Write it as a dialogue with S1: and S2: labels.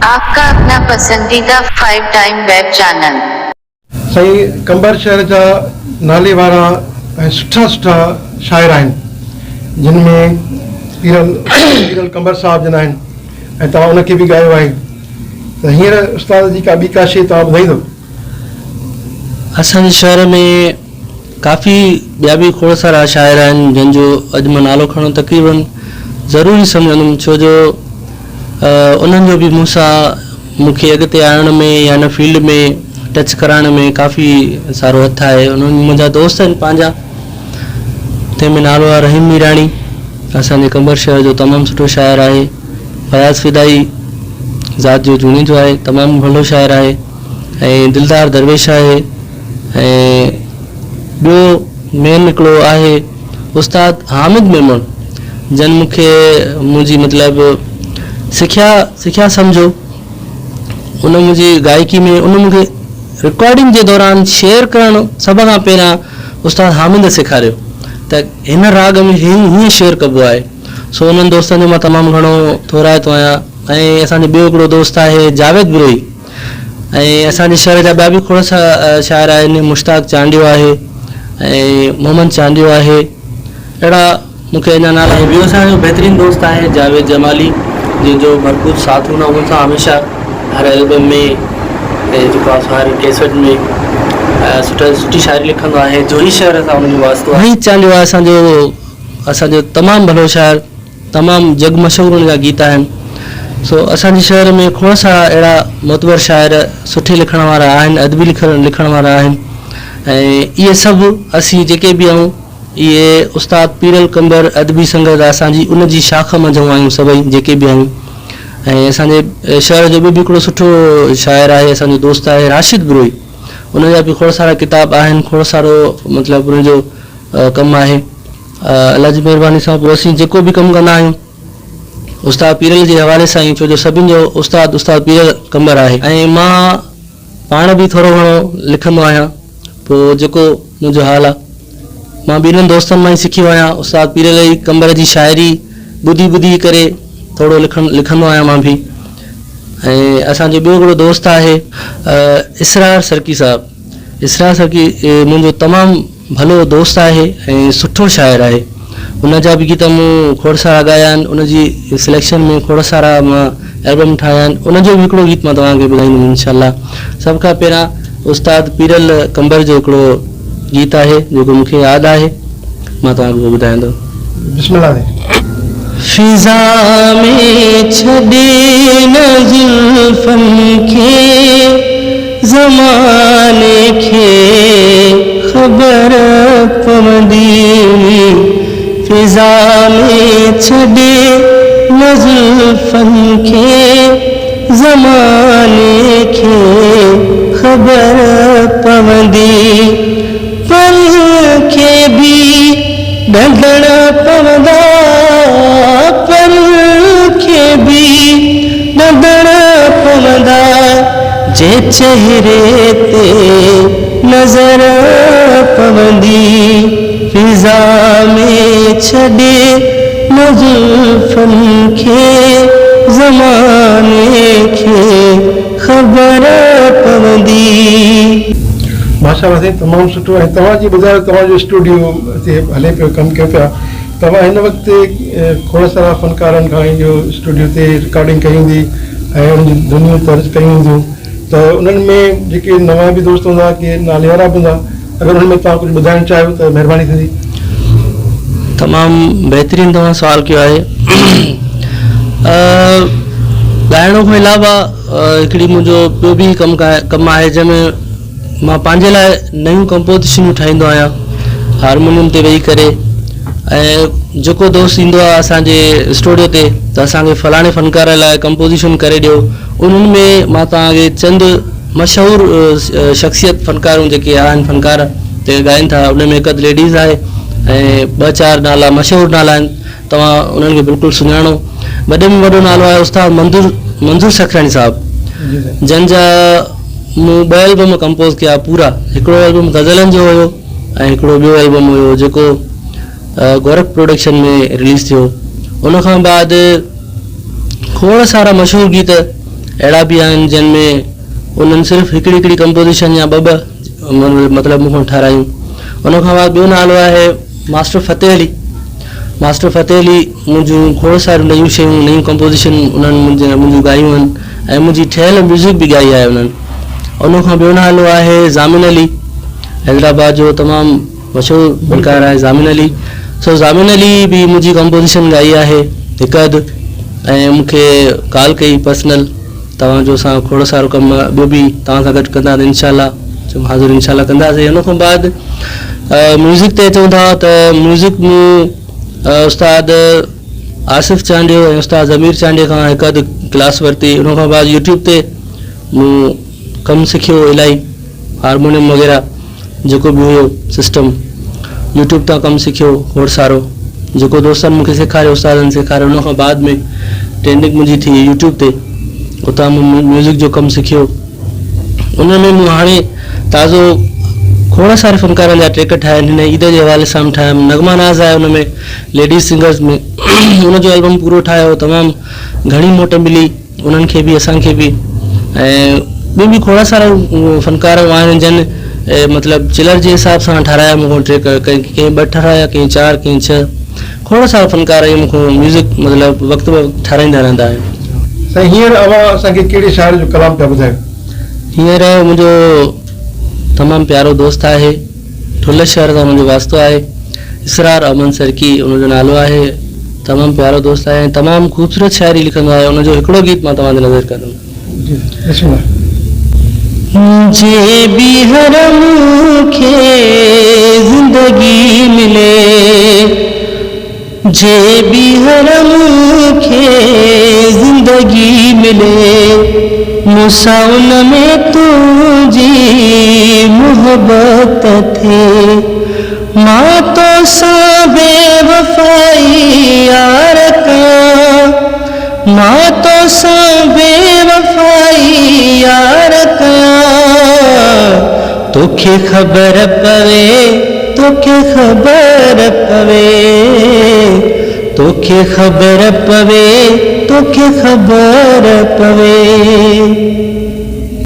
S1: آپ کا اپنا پسنديده فائيو ٽائيم ويب چينل.
S2: سائين قمبر شهر جا نالي وارا ۽ سٺا سٺا شاعر آهن جن ۾ پيرل پيرل قمبر صاحب جن آهن ۽ توهان ان کي به ڳايو آهي ته هينئر استاد جي ڪا ٻي ڪا شي توهان ٻڌائيندو.
S3: اسان جي شهر ۾ ڪافي ٻيا به کوڙ سارا شاعر آهن جن جو اڄ مان نالو کڻڻ تقريبن ضروري سمجهندم ڇو جو انهن جو به مون سان مون کي اڳتي آڻڻ ۾ يا هن فيلڊ ۾ ٽچ ڪرائڻ ۾ ڪافي سارو هٿ آهي انهن منهنجا دوست آهن پنهنجا تنهن ۾ نالو آهي رحيم ميراڻي اسان جي قمبر شهر جو تمام سٺو شاعر آهي فياض فدائي ذات جو جوڻيجو آهي تمام ڀلو شاعر آهي ۽ دلدار درويش آهي ۽ ٻيو مين هڪڙو آهي استاد حامد ميمڻ جن مون کي منهنجي مطلب سکيا سکيا سمجهو ان منهنجي گائڪي ۾ ان مون کي رڪارڊنگ جي دوران شيئر ڪرڻ سڀ کان پهريان استاد حامد سيکاريو ته هن راڳ ۾ هيئن شيئر ڪبو آهي سو انهن دوستن جو مان تمام گهڻو ٿورائتو آهيان ۽ اسان جو ٻيو هڪڙو دوست آهي جاويد بروهي ۽ اسان جي شهر جا ٻيا به کوڙ شاعر آهن مشتاق چانڊيو آهي ۽ محمد چانڊيو آهي اهڙا مون کي اڃا نالا. ۽ ٻيو اسان جو بهترين دوست آهي جاويد جمالي جنهن جو ڀرپور ساٿ هوندو آهي مون سان هميشه هر البم ۾ ۽ جيڪو آهي سو هر ڪيسٽ ۾ سٺا سٺي شاعري لکندو آهي جوهي شهر سان ان جو واسطو آهي. وحيد چانڊيو آهي اسان جو اسان جو تمام ڀلو شاعر. تمام جڳ مشهور ان جا گيت آهن. سو اسان جي شهر ۾ کوڙ سارا اهڙا معتبر شاعر سٺي لکڻ وارا آهن ادبي لکڻ وارا آهن ۽ اهي سڀ اسين جيڪي به آهيون اهي استاد پيرل قمبر ادبي سنگت اسان جي ان جي شاخ منجهون آهيون سڀئي جيڪي به آهيون ۽ اسان جي شهر جو ٻيو به هڪڙو سٺو شاعر آهي اسان جو دوست آهي راشد بروهي ان جا به کوڙ سارا ڪتاب آهن کوڙ سارو مطلب ان جو ڪم آهي. الله جي مهرباني سان پوء اسين جيڪو به ڪم ڪندا آهيون استاد پيرل جي حوالي سان ئي ڇو جو سڀن جو استاد استاد پيرل قمبر آهي ۽ مان پاڻ به ٿورو گهڻو لکندو آهيان پوء جيڪو منهنجو حال آهي مان به انهن دوستن مان ئي سکيو آهيان استاد پيرل قمبر جي شاعري ٻڌي ٻڌي ڪري ٿورو لکڻ لکندو آهيان مان به ۽ اسان جو ٻيو هڪڙو دوست آهي اسرار سرڪي صاحب اسرار سرڪي منهنجو تمام ڀلو دوست آهي ۽ سٺو شاعر آهي. ان جا به گيت مون کوڙ سارا ڳايا آهن. ان جي سليڪشن ۾ کوڙ سارا مان البم ٺاهيا آهن. ان جو به هڪڙو گيت مان توهان کي ٻڌائيندم انشاء الله. سڀ کان پهريان استاد پيرل قمبر جو هڪڙو گيت آهي جيڪو مون کي ياد آهي مان توهان کي اهو ٻڌايان ٿو.
S2: بسم الله سائين.
S3: فضا ۾ ڇڏي نه زلفن کي زماني کي خبر پوندي فضا ۾ ڇڏي نه زلفن کي زماني کي خبر پوندي پرين کي به ڏندڻ پوندا پرين کي به ڏندڻ پوندا جي چهري تي نظر پوندي فضا ۾ ڇڏي نه زلفن کي زماني کي خبر پوندي.
S2: ماشاءالله سائين تمام سٺو ۽ توهان جي ٻڌايو توهان جو اسٽوڊيو هتي هلي پيو ڪم ڪيو پيا توهان هن وقت کوڙ سارا فنڪارن کان اهو اسٽوڊيو تي رڪارڊنگ ڪئي هوندي ۽ انهن جون ڌنيون طرز ڪيون هونديون ته انهن ۾ جيڪي نوان به دوست هوندا ڪي ناليوارا به هوندا اگر انهن ۾ توهان ڪجهه ٻڌائڻ چاهيو ته مهرباني ٿيندي.
S3: تمام بهترين توهان سوال ڪيو آهي ڳائڻ کان علاوه هڪڙي منهنجو ٻيو به ڪم ڪم آهي جنهن ۾ مان پنهنجي لاء نيون ڪمپوزيشنون ٺاهيندو آهيان هارمونيم تي ويهي ڪري ۽ جيڪو دوست ايندو آهي اسان جي اسٽوڊيو تي ته اسان کي فلاڻي فنڪار لاء ڪمپوزيشن ڪري ڏيو انهن ۾ مان توهان کي چند مشهور شخصيت فنڪارون جيڪي آهن فنڪار جيڪي ڳائين ٿا ان ۾ هڪ اڌ ليڊيز آهي ۽ ٻه چار نالا مشهور نالا آهن توهان انهن کي بلڪل سڃاڻو وڏي ۾ وڏو نالو آهي استاد منظور منظور سکراڻي صاحب جن جا مون ٻه البم ڪمپوز ڪيا پورا هڪڙو البم غزلن جو هيو ۽ هڪڙو ٻيو البم هيو جيڪو گورک پروڊڪشن ۾ رليز ٿيو ان کان بعد کوڙ سارا مشهور گيت اهڙا به آهن جن ۾ انهن صرف هڪڙي هڪڙي ڪمپوزيشن يا ٻه ٻه مطلب مون کان ٺهرايون. ان کان بعد ٻيو نالو آهي ماسٽر فتح علي. ماسٽر فتح علي منهنجون کوڙ ساريون نيون شيون نيون ڪمپوزيشن انهن منهنجون ڳايون آهن ۽ منهنجي ٺهيل ميوزڪ به ڳائي آهي انهن. ان کان ٻيو نالو آهي ضامن علي حيدرآباد جو تمام مشهور فنڪار آهي ضامن علي سو ضامن علي به منهنجي ڪمپوزيشن ڳائي آهي هڪ اڌ ۽ مون کي ڪال ڪئي پرسنل توهان جو اسان کوڙ سارو ڪم ٻيو به توهان سان گڏ ڪنداسين انشاء الله چيم حاضر انشاء الله ڪنداسين ان کان بعد ميوزڪ تي اچون ٿا ته ميوزڪ مون استاد آصف چانڊيو ۽ استاد ضمير چانڊيي کان هڪ اڌ ڪلاس ورتي ان کان بعد يوٽيوب تي مون ڪم سکيو الاهي هارمونيم وغيره جيڪو به هيو سسٽم يوٽيوب تان ڪم سکيو کوڙ سارو جيڪو دوستن مونکي سيکاريو استادن سيکاريو ان کان بعد ۾ ٽريننگ منهنجي ٿي يوٽيوب تي اتان مون ميوزڪ جو ڪم سکيو ان ۾ مون هاڻي تازو کوڙ ساري فنڪارن جا ٽريڪ ٺاهيا آهن هن عيد جي حوالي سان به ٺاهيم نغمه ناز آهي ان ۾ ليڊيز سنگرز ۾ ان جو البم پورو ٺاهيو تمام گهڻي موٽ ملي انهن کي به اسان کي به ۽ ٻيون به کوڙ سارا فنڪار آهن جن مطلب چلر جي حساب سان ٺارايا مون کان ٽريڪ ڪنهن ٻه ٺارايا ڪنهن چار ڪنهن ڇهه کوڙ سارا فنڪار ائين مون کان ميوزڪ مطلب وقت به وقت ٺارايندا رهندا آهن.
S2: سائين هينئر اوهان اسان کي ڪهڙي شاعر جو ڪلام پيا ٻڌايو؟
S3: هينئر منهنجو تمام پيارو دوست آهي ٺلهه شهر سان منهنجو واسطو آهي اسرار احمد سرڪي ان جو نالو آهي تمام پيارو دوست آهي ۽ تمام خوبصورت شاعري لکندو آهي ان جو هڪڙو گيت مان توهان تي نظر ڪندم.
S2: جي بسم الله.
S3: جي ٻيهر مون کي زندگي ملي جي ٻيهر مون کي زندگي ملي مون سان ان ۾ تنهنجي محبت ٿئي مان توسان بي وفائي يار ڪيان مان توسان بي وفائي يار ڪيان توکي خبر پوي توکي خبر پوي توکي خبر پوي توکي خبر پوي.